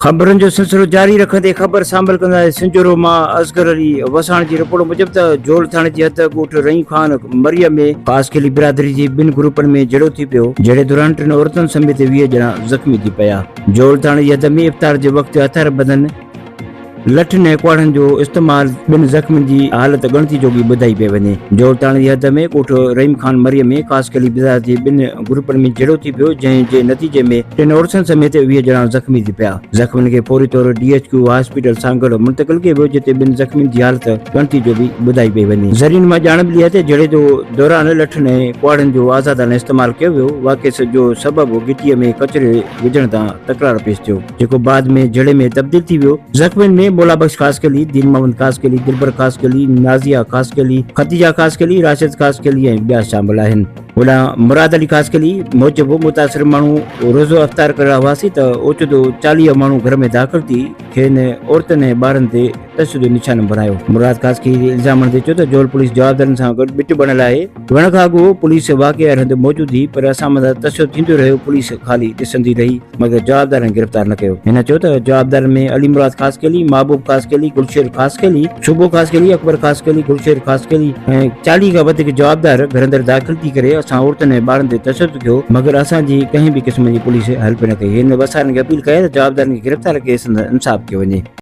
خبرن جو سلسلو جاري رکندي خبر شامل ڪنداسين سنجهورو مان اصغر علي وساڻ جي رپورٽ موجب ته جهول ٿاڻي جي حد ڳوٺ رحيم خان مريء ۾ خاصخيلي برادري جي ٻن گروپن ۾ جهيڙو ٿي پيو جهيڙي دوران ٽن عورتن سميت 20 ڄڻا زخمي ٿي پيا جهول ٿاڻي جي حد ۾ افطار جي وقت هٿياربندن لٺين ۽ ڪهاڙن جو استعمال ٻن زخمين جي حالت ڳڻتي جوڳي ٻڌائي پئي وڃي. جوڙ ٿاڻي جي حد ۾ ڳوٺ رحيم خان مري ۾ خاصخيلي برادري جي ٻن گروپن ۾ جهيڙو ٿي پيو، جنهن جي نتيجي ۾ ٽن عورتن سميت 20 ڄڻا زخمي ٿي پيا. زخمين کي فوري طور D H Q hospital Sanghar منتقل ڪيو ويو، جتي ٻن زخمين جي حالت ڳڻتي جوڳي ٻڌائي پئي وڃي. ذريعن مان ڄاڻ ملي آهي ته جهيڙي دوران لٺين ۽ ڪهاڙين جو آزادانه استعمال ڪيو ويو، واقعي جو سبب گهٽيء ۾ ڪچري وجهڻ تان تڪرار پيش ٿيو. جيڪو بعد ۾ جهيڙي ۾ تبديل ٿي ويو. زخمين ۾ مولا بخش خاصخيلي، دين محمد خاصخيلي، دلبر خاصخيلي، نازيه خاصخيلي، خديجه خاصخيلي، راشد خاصخيلي ۽ ٻيا شامل آهن. هوڏانهن مراد علي خاصخيلي موجب متاثر ماڻهو روزو افطار ڪري رهيا هئاسين ته اوچتو 40 ماڻهو گهر ۾ داخل ٿي کين عورتن ۽ ٻارن تي تشدد جو نشانو بڻايو. مراد خاصخيلي الزام هڻندي چيو ته جهول پوليس جوابدارن سان گڏ ٻٽ بڻيل آهي. وڻ کان اڳ پوليس واقعي واري هنڌ موجود هئي پر اسان مٿان تشدد ٿيندو رهيو، پوليس خالي ڏسندي رهي مگر جوابدارن گرفتار نه ڪيو. هن چيو ته جوابدارن ۾ علي مراد خاصخيلي، محبوب خاصخيلي، گلشير خاصخيلي، صوبو خاصخيلي، اڪبر خاصخيلي، گلشير خاصخيلي ۽ 40 کان وڌيڪ جوابدار گهر اندر داخل ٿي ڪري اسان عورتن ۽ ٻارن تي تشدد ڪيو مگر اسان جي ڪنهن به قسم جي پوليس هيلپ نه ڪئي. هن وسارن کي اپيل ڪئي ته جوابدارن کي گرفتار ڪري سندن انصاف ڪيو وڃي.